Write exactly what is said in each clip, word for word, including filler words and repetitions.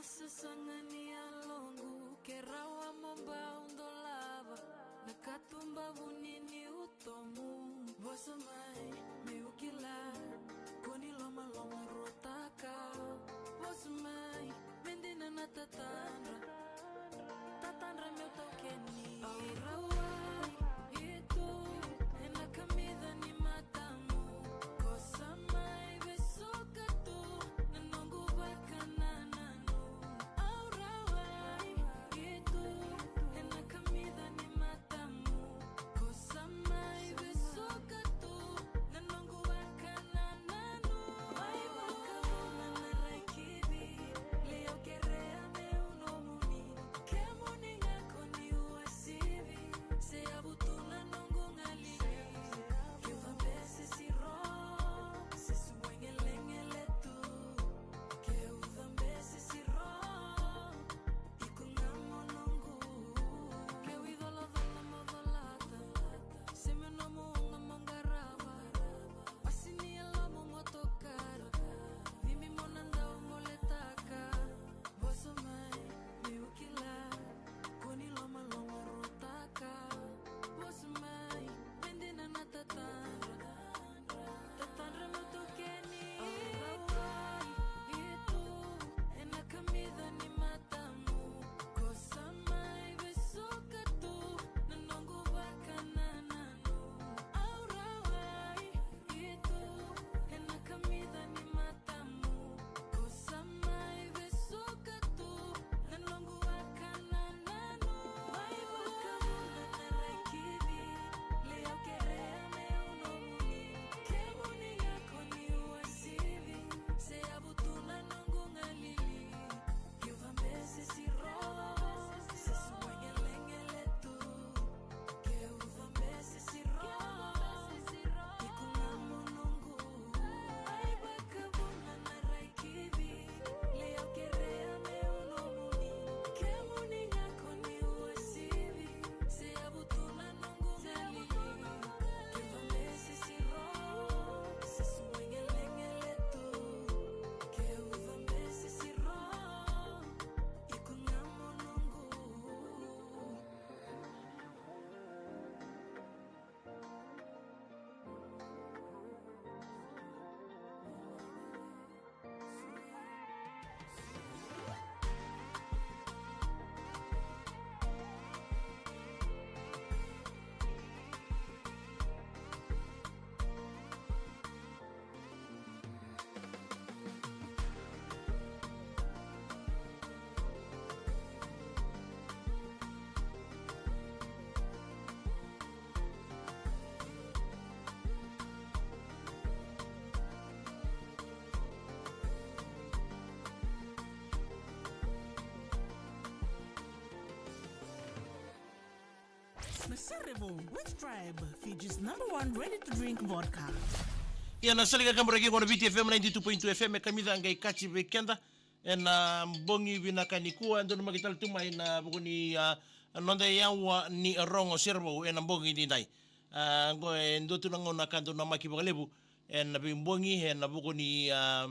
Sasaga ni yaloqu, ke rawa mo bau dolava na katuba vuni ni utomu. Vosa mai meu kila, ko ni lomaloma rotaka. Vosa mai, me dina na tatadra, tatadra meu taukeni. Au rawai tu ena kamica ni matamu. Ko sa mai vesuka tu na noqu vakanananu. Au rawai tu ena kamica ni matamu. Ko sa mai vesuka tu na noqu vakanananu. Mai vakavuna na rai kivi, lai au kerea meu nomuni. Kemuni ga ko ni uasivi, se yavu tu na noqu galili. Keu cabese siro, se suai gelegele tu. Keu cabese siro, iko ga mo noqu. Keu icolacola mo colata, se meu nomu uga mo qarava. Wasi ni yalomu mo tokara, cimi mo na dau moletaka. Vosa mai meu kila, ko ni lomaloma rotaka. Vosa mai, me dina na tatadra, tatadra meu taukeni. Au rawai tu ena kamica ni matamu. Ko sa mai vesuka tu na noqu vakanananu. Au rawai tu ena kamica ni matamu. Ko sa mai vesuka tu na noqu vakanananu. Mai vakavuna na rai kivi, lai au kerea meu nomuni. Kemuni ga ko ni uasivi, se yavu tu na noqu galili. Keu cabese siro, se suai gelegele tu. Keu cabese siro, iko ga mo noqu. Mai vakavuna na rai kivi, lai au kerea meu nomuni. Kemuni ga ko ni uasivi, se yavu tu na noqu galili. Keu cabese siro, se suai gelegele tu. Keu cabese siro, iko ga mo noqu. Na Sere Vou with Tribe, Fiji's number one ready-to-drink vodka. Ia na sala ni kaburaki qo na Viti F M ninety-two point two F M, e kamica qai kaci vei keda ena bogi vinaka nikua, donumaki tale tu mai na vuku ni, a, noda yawa ni rogo Sere Vou ena bogi nidai. A, qo e dua tu na gauna ka donumaki vakalevu ena veibogi ena vuku ni, a,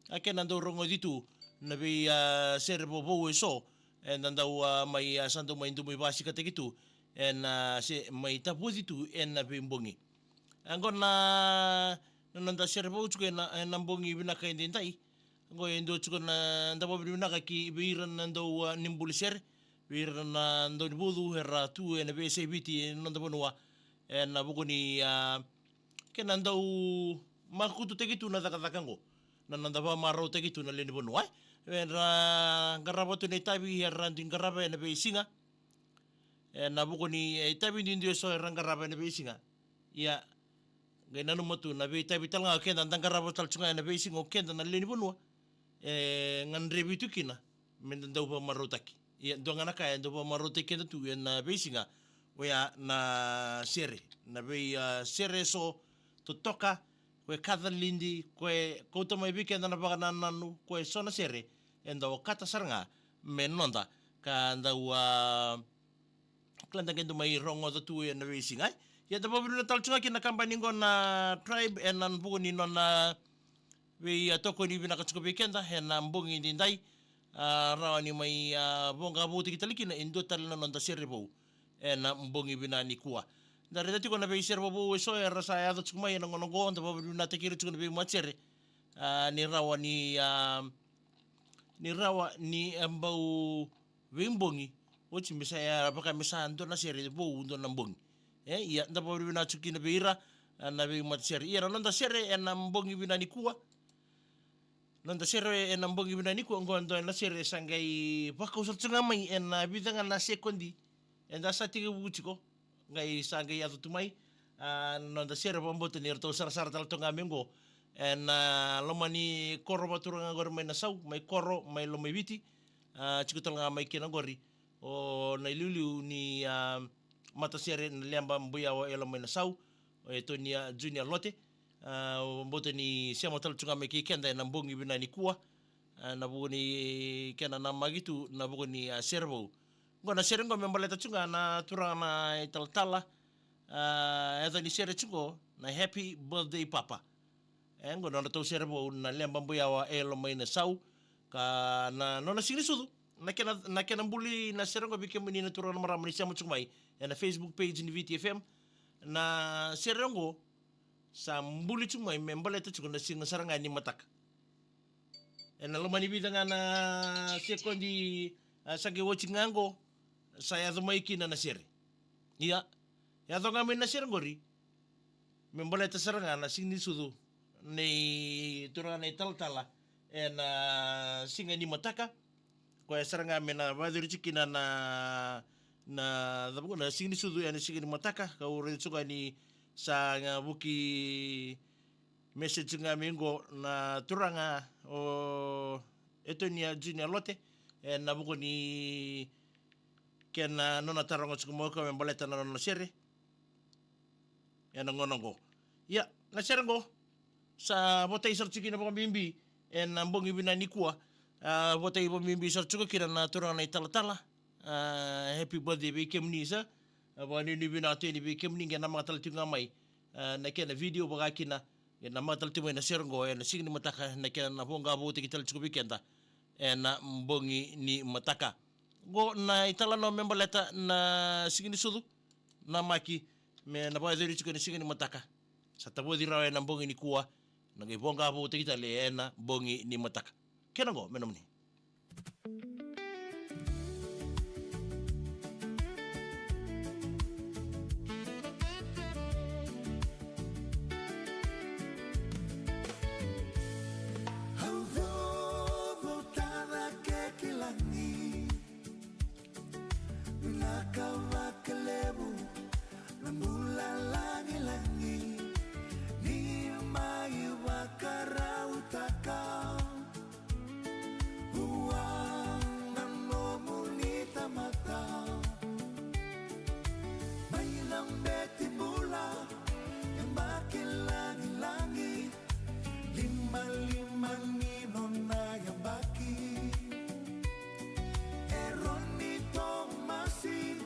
a kena dau rogoci tu na vei, a, sere vovou eso, eda dau, a, mai, a, sa dau mai dau mai vasikataki tu ena, a, se mai tavoci tu ena veibogi. A, qo na, na noda sere vou tiko ena, ena bogi vinaka edaidai. Qo e dua tiko na da vakavinavinaka ki vei ira na dau, a, ni buli sere, vei ira na dau ni vucu era tu ena veiyasai Viti ena noda vanua, ena vuku ni, a, kena dau makututaki tu na cakacaka qo, na noda vakamarautaki tu na lewe ni vanua, e. Era qarava tu na itavi era dui qarava ena veisiga, ena vuku ni, e, itavi duidui eso era qarava ena veisiga. Ia, qai nanuma tu na veitavi tale ga o keda da qarava tale tu ga ena veisiga o keda na lewe ni vanua, e gadrevi tu kina meda dau vakamarautaki. Ia, dua ga na ka e dau vakamarautaki keda tu ena veisiga, oya na sere, na vei, a, sere eso totoka, ko e kaca lidi, ko e kauta mai vei keda na vakanananu, ko e so na sere eda okata sara ga me noda ka dau, a, kila da qai dau mai rogoca tu ena veisiga, e. Ia da vakavinavinaka tale tu ga ki na kabani qo na Tribe ena vuku ni nona vei, a, tokoni vinaka tiko vei keda ena bogi nidai. a, rawa ni mai, a, voqa votaki tale kina e dua tale na noda sere vou ena bogi vinaka nikua. Da raica tiko na veisere vovou eso era sa yaco tiko mai ena gauna oqo, da vakavinavinakataki ira tiko na veimatasere, a, ni rawa ni, a, ni rawa ni, e, bau veibogi oti me sa, e, vaka me sa dua na sere vou dua na bogi. E, ia, da vakavinavinaka tiko kina vei ira, a, na veimatasere. Ia, na noda sere ena bogi vinaka nikua. Noda sere ena bogi vinaka nikua, oqo e dua na sere sa qai vakau sara tu ga mai ena vica ga na sekodi eda sa tekivu tiko. Qai sa qai yaco tu mai, a, na noda sere, vakabauta ni ratou sarasara tale tu ga mai oqo ena, a, loma ni koro vakaturaga oqori mai Nasau, mai koro, mai Lomaiviti, a, tiko tale ga mai kina oqori o na iliuliu ni, a, matasere na Leba Buyawa e Lomainasau, o Etonia Junior Lote. A, vakabauta ni sema tale tu ga mai kei keda ena bogi vinaka nikua, a, na vuku ni kena namaki tu na vuku ni, a, sere vou. Oqo na sere oqo me baleta tu ga na turaga na italatala, a, yaca ni sere tu oqo na Happy Birthday Papa. E, oqo na nodratou sere vou na Leba Buyawa e Lomainasau. Ka na nona siga ni sucu, na kena, na kena buli na sere oqo vei kemuni na turaga na marama ni sema tiko mai ena Facebook page ni Viti F M. Na sere oqo sa buli tiko mai me baleta tiko na siga sara ga ni mataka. Ena loma ni vica ga na sekodi, a, sa qai oti ga oqo, sa yaco mai kina na sere. Ia, yaco ga mai na sere oqori me baleta sara ga na siga ni sucu nei turaga na italatala ena siga ni mataka. Koya sara ga me na vakayacori tiko kina na, na, na, na siga ni sucu ena siga ni mataka. Kau raica tiko ga ni sa ga vuki message ga mai oqo na turaga o Etonia Junior Lote ena vuku ni kena nona taroga tiko mai o koya me baleta na nona sere ena gauna oqo. Ia, na sere oqo sa votai sara tiko kina vakabibi ena bogi vinaka nikua. A, votai vakabibi sara tiko kina na turaga na italatala. A, happy birthday vei kemuni sir. A, vakanuinui vinaka tu yani vei kemuni qai namaka tale tiko ga mai, a, na kena video vaka kina, qai namaka tale tiko mai na sere oqo ena siga ni mataka, na kena na voqa votaki tale tiko vei keda ena bogi ni mataka. Oqo na italanoa me baleta na siga ni sucu, namaki me na vakayacori tiko ena siga ni mataka. Sa tavoci rawa ena bogi nikua, na qai voqa votaki tale ena bogi ni mataka. Kena oqo me nomuni. Au coco tara ke ki lagi, na ka vakalevu na bula lagilagi, ni mai vakarautaka vua na nomuni tamata. Mai na beti bula, yabaki lagilagi, limalima ni nona yabaki. Eroni Tomasi,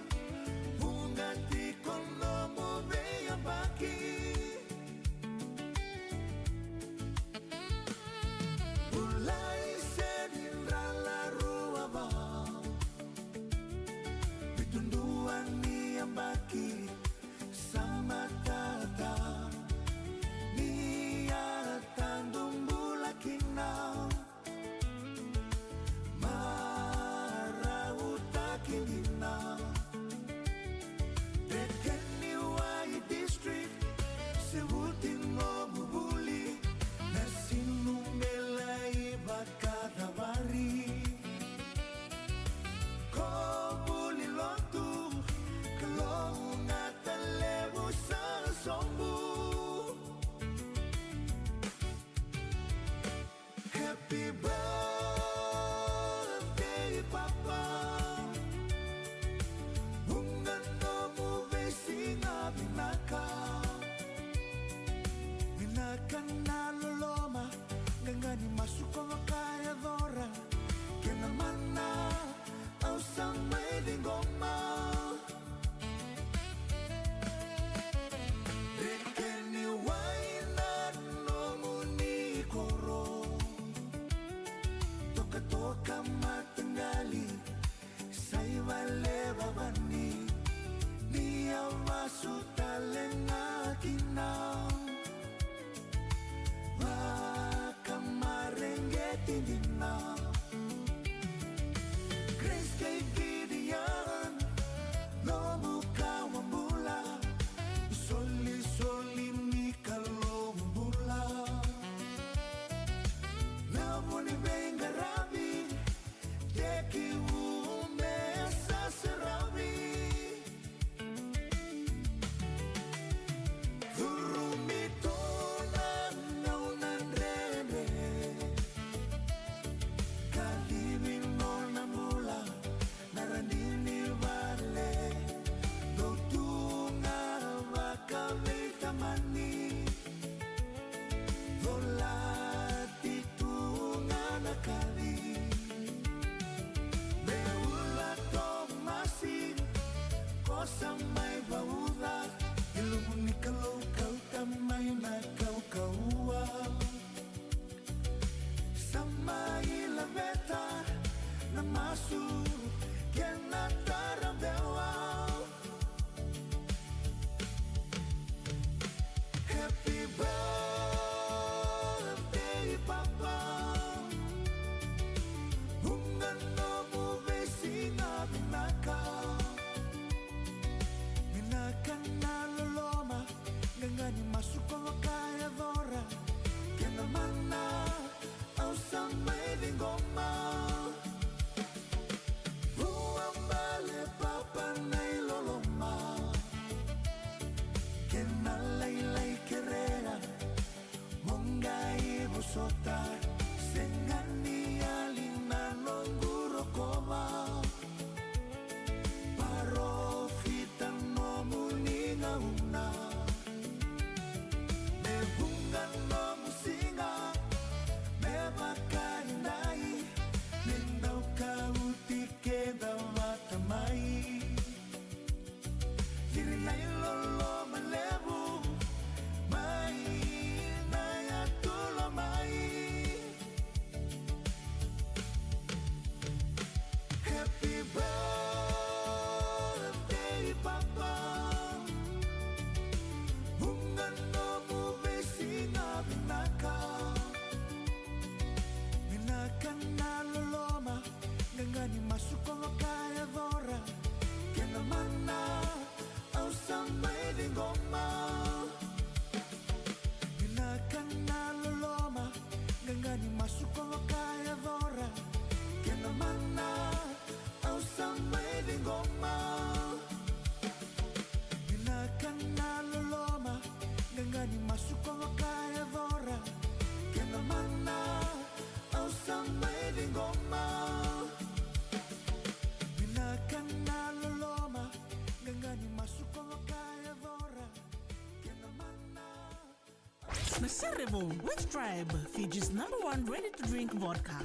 Na Serevou with Tribe, Fiji's number one ready-to-drink vodka.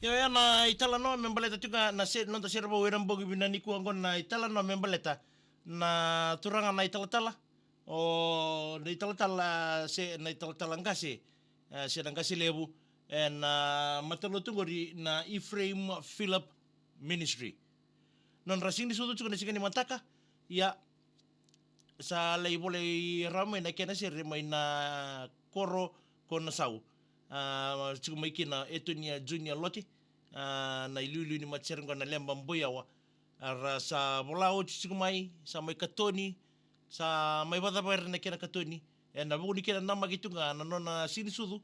Io, ya na italanoa me baleta tu ga na se-, noda Serevou ena bogi vinaka nikua qo, na italanoa me baleta na turaga na italatala, o na italatala se na italatala qase, e, se na qase levu, ena matalotu qori na Ephraim Philip Ministry. Nodra siganisucu tiko na siga ni mataka, ia, sa lai volai rawa mai na kena sere mai na koro ko Nasau. A, tiko mai kina Etonia Junior Lote, a, na iliuliu ni matasere qo na Leba Boiawa. A, ra sa vola oti tiko mai, sa mai katoni, sa mai vakacavara na kena katoni. Ena vuku ni kena namaki tu ga na nona siganisucu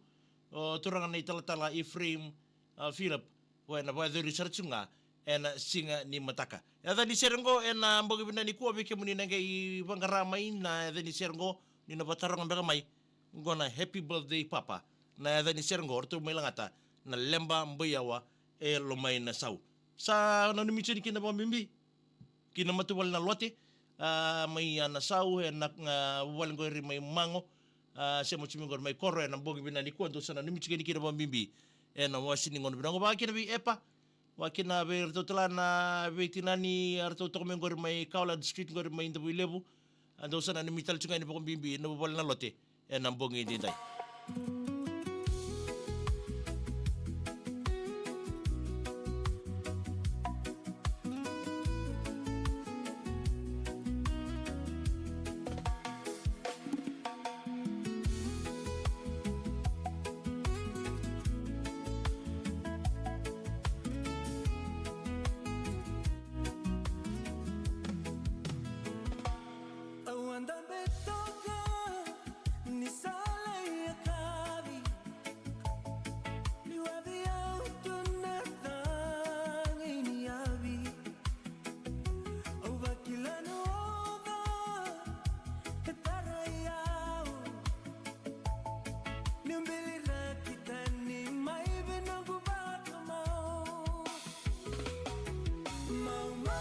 o turaga na italatala Ephraim, a, Philip. Ko ena vakayacori sara tiko ga ena siga ni mataka. Yaca ni sere qo ena bogi vinaka nikua, vei kemuni na qai vaqara mai na yaca ni sere qo, ni na vakataroga beka mai. Qo na Happy Birthday Papa. Na yaca ni sere qo, ratou mai lagata na Leba Boiawa e Lomainasau. Sa nanumi tiko ni kina vakabibi ki na matavuvale na Lote, a, mai Nasau, ena, a, vuvale qori mai Mago, a, sema tiko mai qori mai koro, ena bogi vinaka nikua, dou sa nanumi tiko ni kina vakabibi ena wasi ni gauna vinaka qo. Vakakina vei Epa, vakakina vei ratou tale na veitinani, a, ratou toka mai qori mai Cowlard Street qori mai Davuilevu, a, dou sa nanumi tale tiko ga ni vakabibi na vuvale na Lote ena bogi edaidai. Au a dabe toka ni sa lai yakavi, ni wavi au tu na cagi ni yavi. Au vakila na oca e tarai au, niu biliraki tani mai vei noqu vakamau. Maumau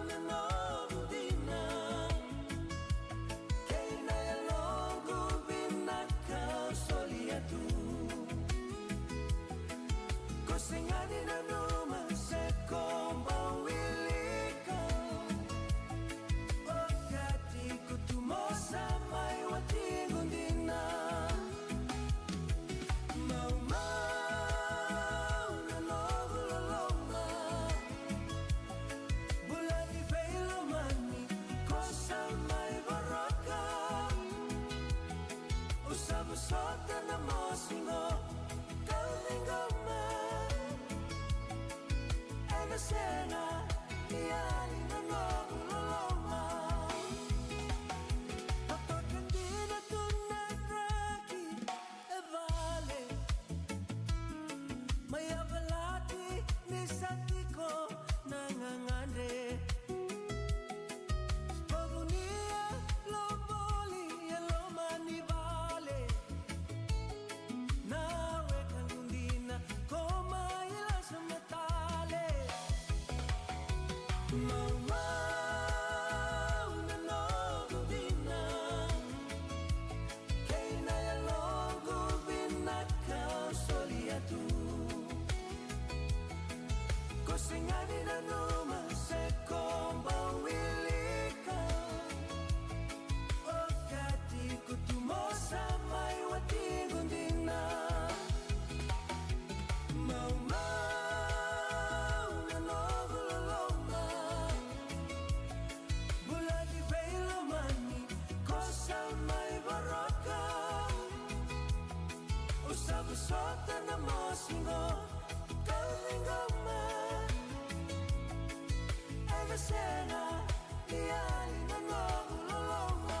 na noqu dina, kei na yaloqu vinaka solia tu. Ko sega ni nanuma se ko bau wilika. Okati ko tu mo sa mai watiqu dina. Maumau na noqu loloma. Bula ni veilomani ko sa mai voroka. Au sa vosota na mosi qo, kau ciqoma. Ena sega ni yali na noqu loloma. Au toka dina tu na draki e vale. Mai yavalati ni sa tiko na gagadre. Ko vunia lo voli e loma ni vale. Na wekaqu dina ko mai lasu me tale. Maumau na noqu dina, kei na yaloqu vinaka solia tu. Ko sega ni nanuma se ko bau wilika. Okati ko tu mo sa mai watiqu dina. Maumau na noqu loloma. Bula ni veilomani ko sa mai voroka. Au sa vosota na mosi qo, kau ciqoma. Ena sega ni yali na noqu loloma.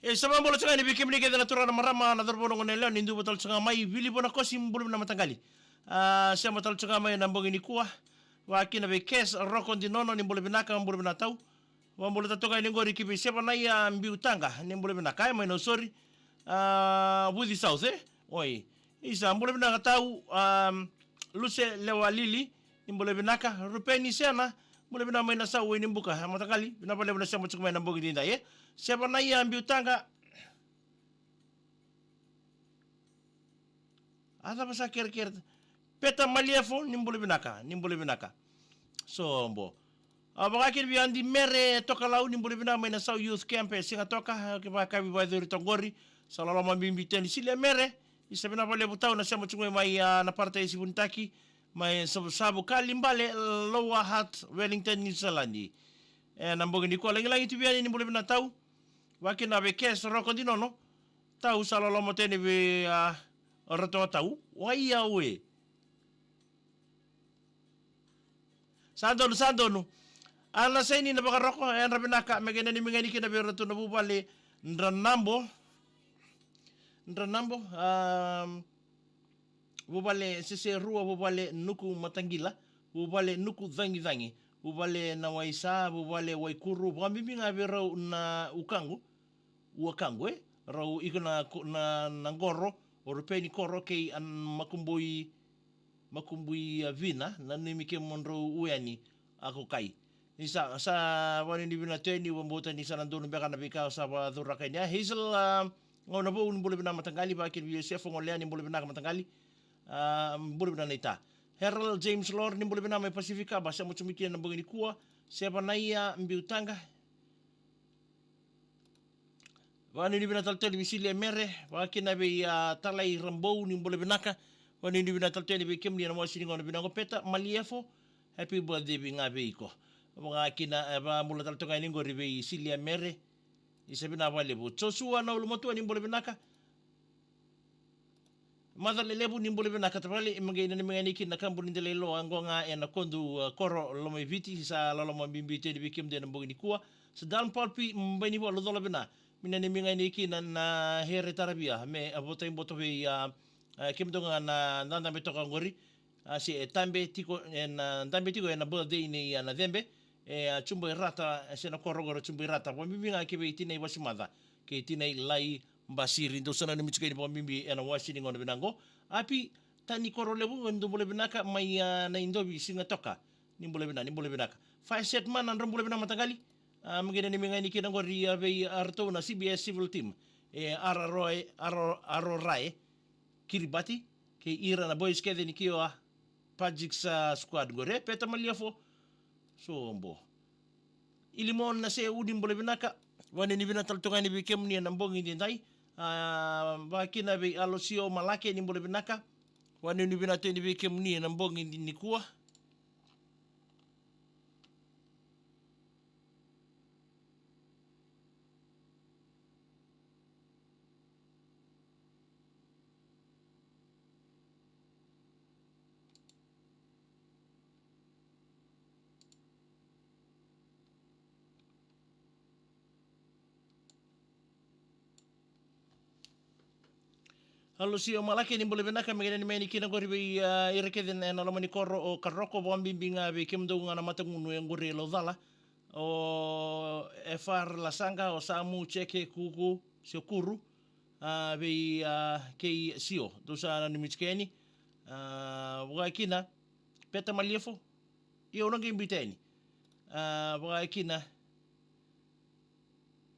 E sa vakabula tiko ga yani vei kemuni kece na turaga, na marama, na cauravou, na goneyalewa ni duva tale tiko ga mai Vili Vanakosi, bula vinaka mataqali. A, sema tale tiko ga mai na bogi nikua. Vakakina vei Kes Roko Dinono, ni bula vinaka, bula vinaka tau. Vakabula tale tiko ga yani qori ki vei Sevanaia Biutaqa, ni bula vinaka, e, mai Nausori. A, Vuci South, e? Oi. Isa, bula vinaka tau, am, Luse Lewalili, ni bula vinaka, Rupeni Sena, bula vinaka mai Nasau, Wainibuka, mataqali, vinaka vakalevu na sema tiko mai na bogi edaidai, e. Sevanaia Biutaqa. A cava sa kerekere. Peta Maliefo, ni bula vinaka, ni bula vinaka. Sobo. A, vakakina vei Adi Mere Tokalau, ni bula vinaka mai Nasau Youth Camp e Sigatoka, ke vakayakavi vakayacori toka qori. Sa loloma bibi tu yani Silia Mere. Isa, vinaka vakalevu tau na sema tiko mai, a, na Paradise Vunitaki, mai Savusavu, Kalibale, Lower Hutt, Wellington, Niu Siladi. E, na bogi nikua, lagilagi tu vei yani, ni bula vinaka tau. Vakakina vei Kes Roko Dinono. Tau sa loloma tu yani vei, a, ratou tau. Wai au e. Sa donu, sa donu. A, na saini na vakaroko, e, yadra vinaka, me qai nanumi ga yani kina vei iratou na vuvale Dranabo. Dranabo, am, vuvale Seserua, vuvale Nuku Mataqila, vuvale Nuku Cagicagi, vuvale Nawaisa, vuvale Waikuru, vakabibi ga vei rau na Ukaqu, Uakaqu, e, rau iko na ko-, na, na qoro, o Rupeni Koro kei a Makubui, Makubui a Vina, nanumi kemudrau u yani a ko kai. Ni sa, sa vakanuinui vinaka tu yani, au vakabauta ni sa na donu beka na veika au sa vakacuraka yani. A, Hazel, a, Gaunavou, ni bula vinaka mataqali, vakakina vei Iosefa Golea, ni bula vinaka mataqali. A, bula vinaka naita. Harold James Lor, ni bula vinaka mai Pasifika, ba sema tiko mai kina na bogi nikua. Sevanaia Biutaqa. Vakanuinui vinaka tale tu yani vei Silia Mere, vakakina vei, a, Talai Rabou, ni bula vinaka. Vakanuinui vinaka tale tu yani vei kemuni ena wase ni gauna vinaka qo. Peta Maliefo, happy birthday vei ga vei iko. Vakakina, e, vakabula tale tu ga yani qori vei Silia Mere. Isa, vinaka vakalevu. Josua Naulumatua, ni bula vinaka. Maca Lelevu, ni bula vinaka tavale, me qai nanumi ga yani kina na kabu ni delai loa qo ga ena kodu, a, koro Lomaiviti, sa loloma bibi tu yani vei kemudou ena bogi nikua. Sa Dal Palpi, Bainivalu, cola vina. Me nanumi ga yani kina na, na here taravia, me, a, vota i boto vei, a, a, kemudou ga na dadabe toka qori. A, se e tabe tiko, ena, a, dabe tiko ena birthday nei, a, Nacebe, e, a, Jubairata, e, se na koro qori o Jubairata. Vakabibi ga ki vei tinai Vasimaca kei tinai Lai Basiri, dou sa nanumi tiko yani vakabibi ena wase ni gauna vinaka qo. Api Tani Korolevu, dou bula vinaka mai, a, Naidovi, Sigatoka. Ni bula vinaka, ni bula vinaka. Five set mana, drau bula vinaka mataqali. A, me qai nanumi ga yani kina qori, a, vei, a, ratou na C B S Civil Team. E, Araroe, Aro, Arorae Kiribati, kei ira na boys kece ni Kioa Pajiks, a, squad qori, e, Peta Maliefo. Sobo. Ilimon Nasevu, ni bula vinaka. Vakanuinui vinaka tale tu ga yani vei kemuni ena bogi edaidai. A, vakakina vei Alosio Malake, ni bula vinaka. Vakanuinui vinaka tu yani vei kemuni ena bogi ni, nikua. Alosio Malake, ni bula vinaka, me qai nanumi yani kina qori vei, a, ira kece ena loma ni koro o Karoko, vakabibi ga vei kemudou ga na matagunu e qori e Laucala. O Efar Lasaqa, o Samu, Jeke, Kuku, se Kuru, a, vei, a, kei Sio. Dou sa nanumi tiko yani. A, vakakina Peta Maliefo. Io, au na qai biuta yani. A, vakakina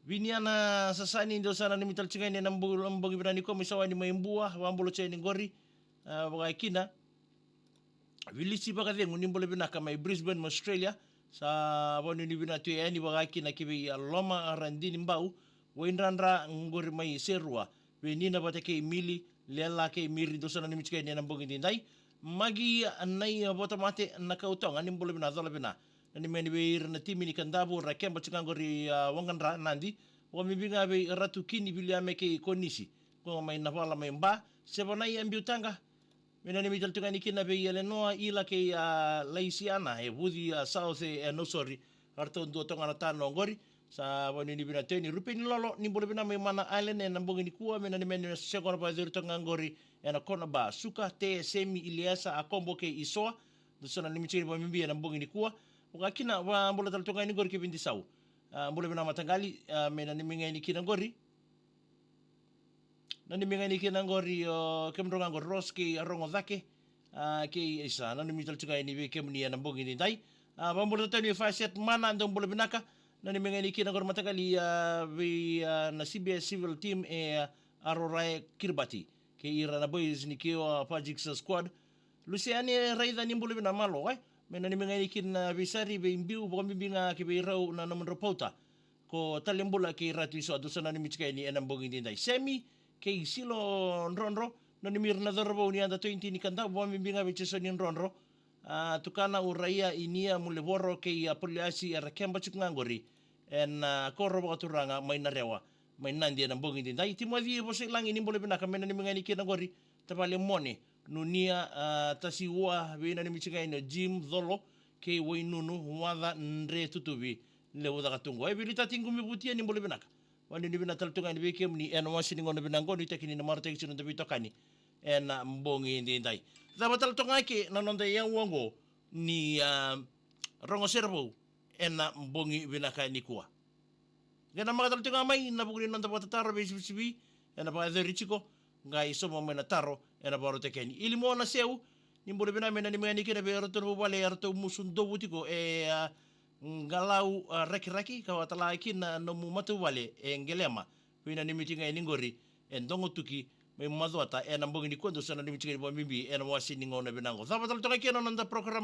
Viniana Sasani, dou sa nanumi tale tiko yani ena bogi, bogi vinaka nikua mai Sawani mai Bua, vakabula tiko yani qori. A, vakakina Vilisi Vakacegu, ni bula vinaka mai Brisbane, mai Australia. Sa vakanuinui vinaka tu yani, vakakina ki vei, a, Loma Radini Bau, Waidradra qori mai Serua, vei Nina vata kei Mili, Lela kei Miri, dou sa nanumi tiko yani ena bogi edaidai. Magi Nai Votamate Nakautoga, ni bula vinaka, cola vina. Nanumi yani vei ira na timi ni Kadavu, ra keba tiko ga qori, a, Waqadra, Nadi. Vakabibi ga vei Ratu Kini, Viliame kei Konisi, ko ga mai Navala mai Ba. Sevanaia Biutaqa, me nanumi tale tu ga yani kina vei Elenoa, Ila kei, a, Laisiana, e Vuci, a, South, e, e Nausori. Eratou dua toka ga na tano qori. Sa vanuinui vinaka tiko yani Rupeni Lolo, ni bula vinaka mai Mana Island ena bogi nikua, me nanumi yani na sega ni vakayacori toka ga qori ena kona ba. Suka, Te, Semi, Iliesa, Akobo kei Isoa, dou sa nanumi tiko yani vakabibi ena bogi nikua. Vakakina, vakabula tale toka ga yani qori kei Vidisau. A, bula vinaka mataqali, a, me nanumi ga yani kina qori. Nanumi ga yani kina qori o kemudrau ga qori Rose kei Arogo Cake. A, kei Isa, nanumi tale tiko ga yani vei kemuni ena bogi nidai. A, vakabula tale yani vei Faset Mana, dou bula vinaka. Nanumi ga yani kina qori mataqali, a, vei, a, na C B S Civil Team e, a, Arorae Kiribati. Kei ira na boys ni Kioa Pajix Squad. Luseane Raica, ni bula vinaka malo, e. Me nanumi ga yani kina vei Sari, vei Biu, vakabibi ga kei vei rau na nomudrau pauta. Ko Talebula kei Ratu Isoa, dou sa nanumi tiko yani ena bogi nidai. Semi kei Silo Drodro, nanumi ira na cauravou ni under twenty ni Kadavu, vakabibi ga vei Jason ni Drodro. A, tukana o Raia, Inia, Mulevoro kei a Poliasi era keba tiko ga qori ena, a, koro vakaturaga mai Narewa, mai Nadi ena bogi nidai. Timoci Vosailagi, ni bula vinaka, me nanumi ga yani kina qori tavale Mone, Nunia, a, Tasiua, vei nanumi tiko ga yani o Jim Colo kei Wainunu, Waca, Dre Tutuvi, Levu Caka tu qo. E, Vilitati Qumi Vutia, ni bula vinaka. Vanuinui vinaka tale tu ga yani vei kemuni ena wase ni gauna vinaka qo, nuitaki ni na marautaki tiko na noda veitokani ena bogi nidai. Cava tale toka ga ke na noda yaua qo ni, a, Rogo Sere Vou ena bogi vinaka nikua. Qai namaka tale tiko ga mai na vuku ni noda vakatataro veisivisivi ena vakayacori tiko, qai sauma mai na taro ena vakarautaki yani. Ilimo Naseu, ni bula vinaka, me nanumi ga yani kina vei iratou na vuvale eratou musu dovu tiko e, a, Qalau, a, Rakiraki, ka vakatala kina na nomu matavuvale e Qelema. Vei nanumi tiko ga yani qori e Dogotuki mai Macuata ena bogi nikua, dou sa nanumi tiko yani vakabibi ena wase ni gauna vinaka qo. Cava tale toka ga ke na noda program